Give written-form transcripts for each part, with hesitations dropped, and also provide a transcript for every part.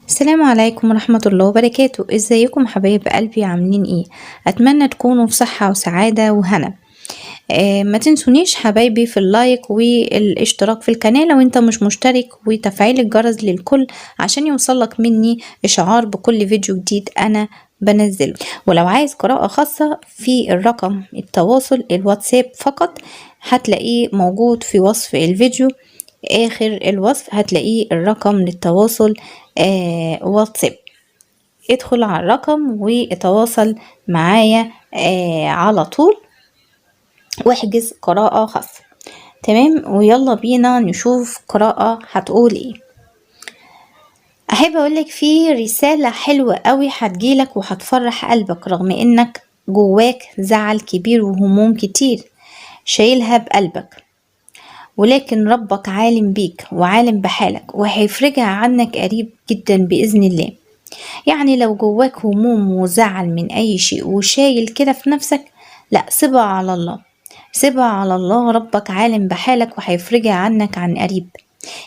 السلام عليكم ورحمة الله وبركاته. ازيكم حبايب قلبي، عاملين ايه؟ اتمنى تكونوا في صحة وسعادة وهنا. ما تنسونيش حبايبي في اللايك والاشتراك في القناة لو انت مش مشترك، وتفعيل الجرس للكل عشان يوصلك مني اشعار بكل فيديو جديد انا بنزله. ولو عايز قراءة خاصة في الرقم التواصل الواتساب فقط هتلاقيه موجود في وصف الفيديو، اخر الوصف هتلاقيه الرقم للتواصل واتساب. ادخل على الرقم وتواصل معايا على طول واحجز قراءة خاصة. تمام، ويلا بينا نشوف قراءة هتقول ايه. احب اقولك في رسالة حلوة قوي هتجيلك وهتفرح قلبك رغم انك جواك زعل كبير وهموم كتير شايلها بقلبك، ولكن ربك عالم بيك وعالم بحالك وهيفرجها عنك قريب جدا بإذن الله. يعني لو جواك هموم وزعل من أي شيء وشايل كده في نفسك، لا، سيبها على الله، سيبها على الله، ربك عالم بحالك وهيفرجها عنك عن قريب.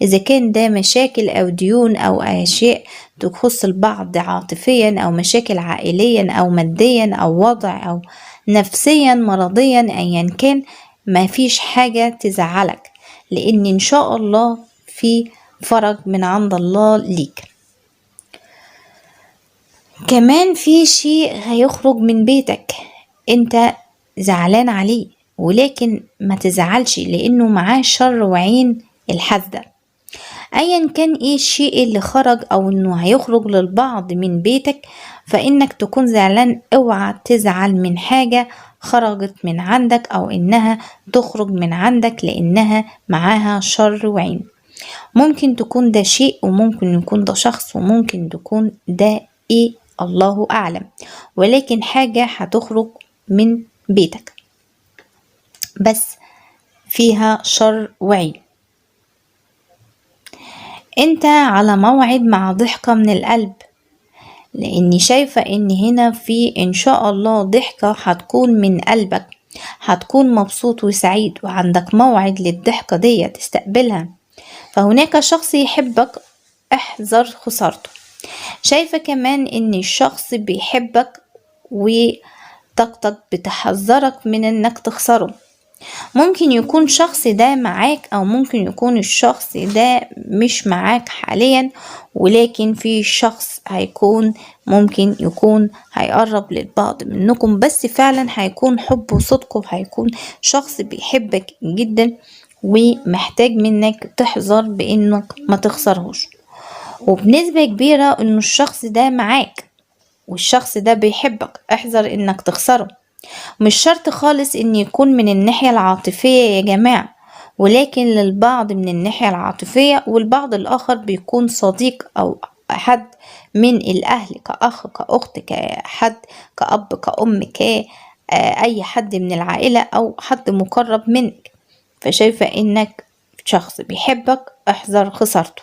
إذا كان ده مشاكل أو ديون أو أشياء تخص البعض عاطفيا أو مشاكل عائليا أو ماديا أو وضع أو نفسيا مرضيا، أيا كان، ما فيش حاجة تزعلك، لأن إن شاء الله في فرج من عند الله ليك. كمان في شيء هيخرج من بيتك انت زعلان عليه، ولكن ما تزعلش لأنه معاه شر وعين الحاسدة. ايا كان ايه الشيء اللي خرج او انه هيخرج للبعض من بيتك، فانك تكون زعلان، اوعى تزعل من حاجة خرجت من عندك او انها تخرج من عندك، لانها معاها شر وعين. ممكن تكون ده شيء، وممكن يكون ده شخص، وممكن تكون ده ايه، الله اعلم، ولكن حاجة هتخرج من بيتك بس فيها شر وعين. انت على موعد مع ضحكة من القلب، لاني شايفة ان هنا في ان شاء الله ضحكة هتكون من قلبك، هتكون مبسوط وسعيد وعندك موعد للضحكة دي تستقبلها. فهناك شخص يحبك، احذر خسارته. شايفة كمان ان الشخص بيحبك وطاقتك بتحذرك من انك تخسره. ممكن يكون شخص ده معاك او ممكن يكون الشخص ده مش معاك حاليا، ولكن في شخص هيكون ممكن يكون هيقرب للبعض منكم، بس فعلا هيكون حب وصدق، وهيكون شخص بيحبك جدا ومحتاج منك تحذر بانك ما تخسرهوش. وبنسبة كبيرة انه الشخص ده معاك والشخص ده بيحبك، احذر انك تخسره. مش شرط خالص ان يكون من الناحية العاطفية يا جماعة، ولكن للبعض من الناحية العاطفية، والبعض الاخر بيكون صديق او حد من الاهل، كأخ كأخت كحد كأب كأم كأي حد من العائلة او حد مقرب منك. فشايفة انك شخص بيحبك، احذر خسارته.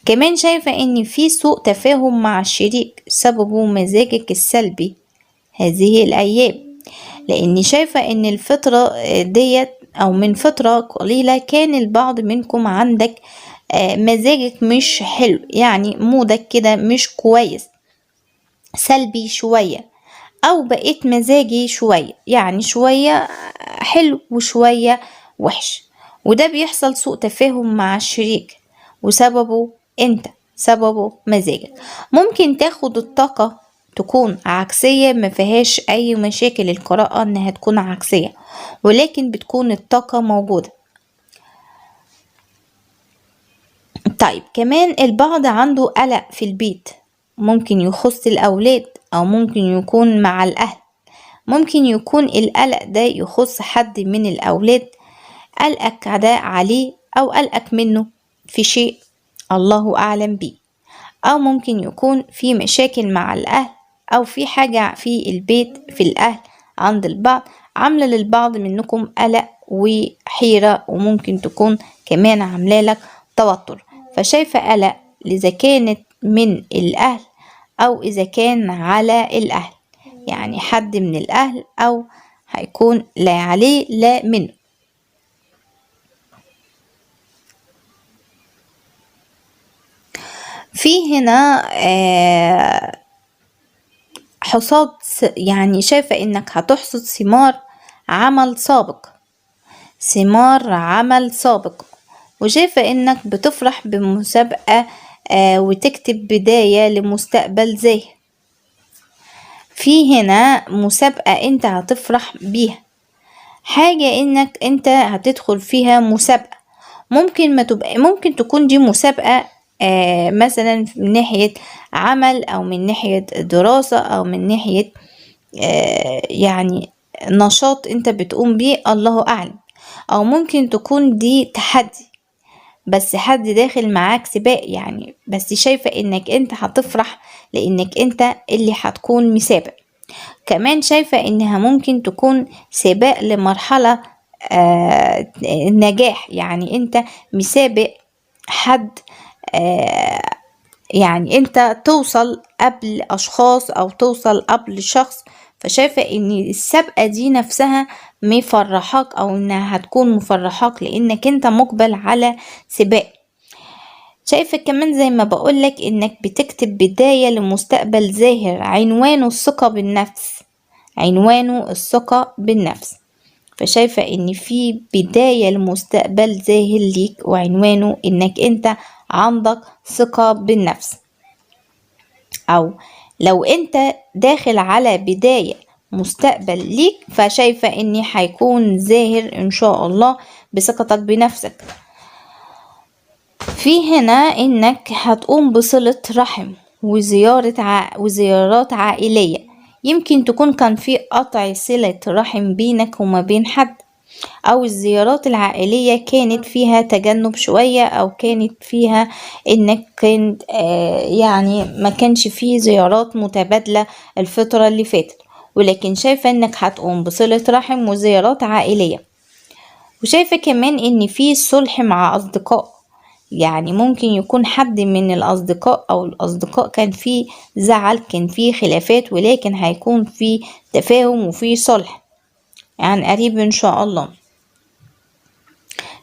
كمان شايفة ان في سوء تفاهم مع الشريك سببه مزاجك السلبي هذه الأيام، لأني شايفة إن الفترة ديت أو من فترة قليلة كان البعض منكم عندك مزاجك مش حلو، يعني مودك كده مش كويس، سلبي شوية، أو بقيت مزاجي شوية، يعني شوية حلو وشوية وحش، وده بيحصل سوء تفاهم مع الشريك وسببه أنت، سببه مزاجك. ممكن تاخد الطاقة تكون عكسية، ما فيهاش أي مشاكل القراءة إنها تكون عكسية، ولكن بتكون الطاقة موجودة. طيب كمان البعض عنده قلق في البيت، ممكن يخص الأولاد أو ممكن يكون مع الأهل، ممكن يكون القلق ده يخص حد من الأولاد، قلقك ده عليه أو قلقك منه في شيء الله أعلم بيه، أو ممكن يكون في مشاكل مع الأهل أو في حاجة في البيت في الأهل عند البعض عاملة للبعض منكم قلق وحيرة، وممكن تكون كمان عاملة لك توتر. فشايفة قلق إذا كانت من الأهل أو إذا كان على الأهل، يعني حد من الأهل أو هيكون لا عليه لا منه. في في هنا حصاد، يعني شايفة انك هتحصد ثمار عمل سابق، ثمار عمل سابق. وشايفة انك بتفرح بمسابقة وتكتب بداية لمستقبل زاهر. في هنا مسابقة انت هتفرح بيها، حاجة انك انت هتدخل فيها مسابقة، ممكن ما تبقى، ممكن تكون دي مسابقة مثلا من ناحية عمل او من ناحية دراسة او من ناحية يعني نشاط انت بتقوم بيه، الله اعلم. او ممكن تكون دي تحدي، بس حد داخل معاك سباق يعني، بس شايفة انك انت هتفرح لانك انت اللي هتكون مسابق. كمان شايفة انها ممكن تكون سباق لمرحلة النجاح، يعني انت مسابق حد، يعني انت توصل قبل اشخاص او توصل قبل شخص. فشايفة ان السابقة دي نفسها مفرحاك او انها هتكون مفرحاك لانك انت مقبل على سباق. شايفة كمان زي ما بقولك انك بتكتب بداية لمستقبل زاهر عنوانه الثقة بالنفس، عنوانه الثقة بالنفس. فشايفة ان في بداية لمستقبل زاهر ليك وعنوانه انك انت عندك ثقة بالنفس، او لو انت داخل على بداية مستقبل ليك فشايفة ان هيكون زاهر ان شاء الله بثقتك بنفسك. في هنا انك هتقوم بصلة رحم وزيارات عائلية، يمكن تكون كان في قطع صلة رحم بينك وما بين حد، او الزيارات العائلية كانت فيها تجنب شوية، او كانت فيها انك كنت يعني ما كانش فيه زيارات متبادلة الفترة اللي فاتت، ولكن شايفة انك هتقوم بصلة رحم وزيارات عائلية. وشايفة كمان ان في صلح مع اصدقاء، يعني ممكن يكون حد من الاصدقاء او الاصدقاء كان في زعل، كان في خلافات، ولكن هيكون في تفاهم وفي صلح عن قريب ان شاء الله.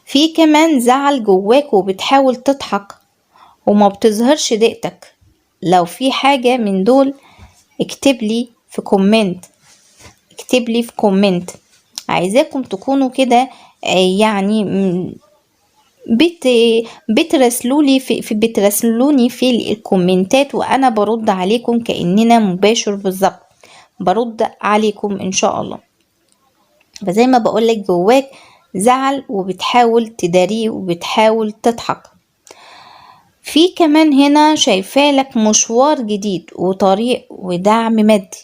في كمان زعل جواك وبتحاول تضحك وما بتظهرش ضيقتك. لو في حاجة من دول اكتب لي في comment، اكتب لي في comment. عايزاكم تكونوا كده يعني بترسلولي في بترسلوني في الكومنتات وانا برد عليكم كأننا مباشر بالظبط، برد عليكم ان شاء الله. فزي ما بقولك جواك زعل وبتحاول تداريه وبتحاول تضحك. في كمان هنا شايفالك مشوار جديد وطريق ودعم مادي،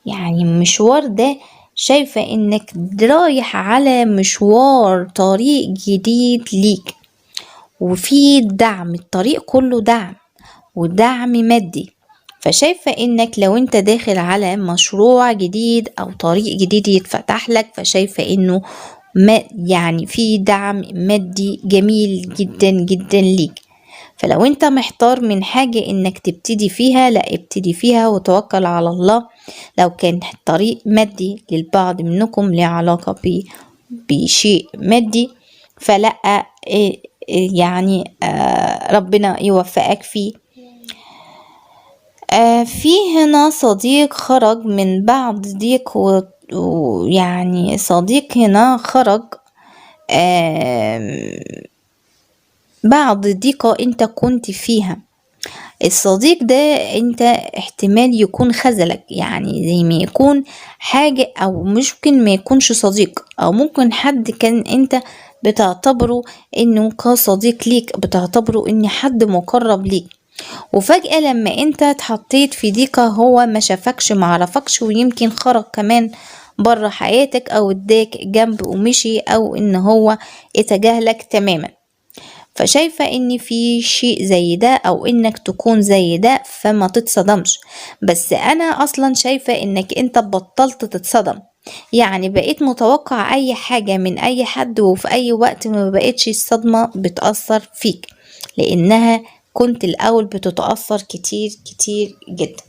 يعني المشوار ده شايفة انك رايح على مشوار طريق جديد ليك، وفي دعم، الطريق كله دعم ودعم مادي. فشايفة انك لو انت داخل على مشروع جديد او طريق جديد يتفتح لك، فشايفة انه ما يعني في دعم مادي جميل جدا جدا ليك. فلو انت محتار من حاجة انك تبتدي فيها، لا ابتدي فيها وتوكل على الله. لو كان طريق مادي للبعض منكم له علاقة بشيء مادي، فلا يعني ربنا يوفقك فيه. في هنا صديق خرج من بعد ضيق ويعني صديق هنا خرج بعد ضيقة انت كنت فيها. الصديق ده انت احتمال يكون خذلك، يعني زي ما يكون حاجة، او ممكن ما يكونش صديق، او ممكن حد كان انت بتعتبره انه كصديق ليك، بتعتبره ان حد مقرب ليك، وفجأة لما انت اتحطيت في ضيقة هو ما شافكش ما عرفكش، ويمكن خرج كمان بره حياتك او اداك جنب ومشي، او ان هو اتجاهلك تماما. فشايفة ان في شيء زي ده او انك تكون زي ده، فما تتصدمش. بس انا اصلا شايفة انك انت بطلت تتصدم، يعني بقيت متوقع اي حاجة من اي حد وفي اي وقت، ما بقتش الصدمة بتأثر فيك، لانها كنت الاول بتتأثر كتير كتير جدا.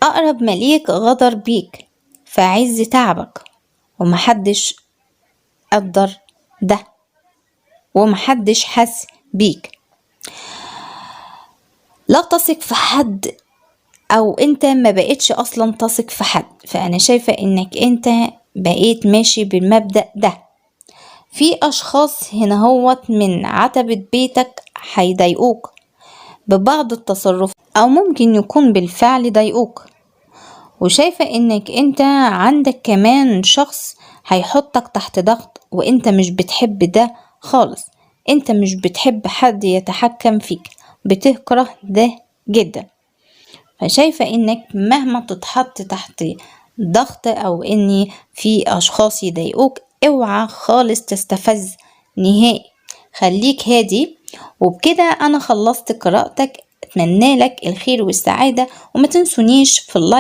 اقرب مليك غدر بيك في عز تعبك، ومحدش قدر ده ومحدش حس بيك. لا تثق في حد، او انت ما بقيتش اصلا تثق في حد. فانا شايفة انك انت بقيت ماشي بالمبدأ ده. في اشخاص هنا هوت من عتبة بيتك هيضايقوك ببعض التصرف، او ممكن يكون بالفعل ضايقوك. وشايفة انك انت عندك كمان شخص هيحطك تحت ضغط، وانت مش بتحب ده خالص. انت مش بتحب حد يتحكم فيك، بتكره ده جدا. فشايفة انك مهما تتحط تحت ضغط او ان في اشخاص يضايقوك، اوعى خالص تستفز نهائي، خليك هادي. وبكده انا خلصت قراءتك. اتمنى لك الخير والسعادة، وما تنسونيش في ال like.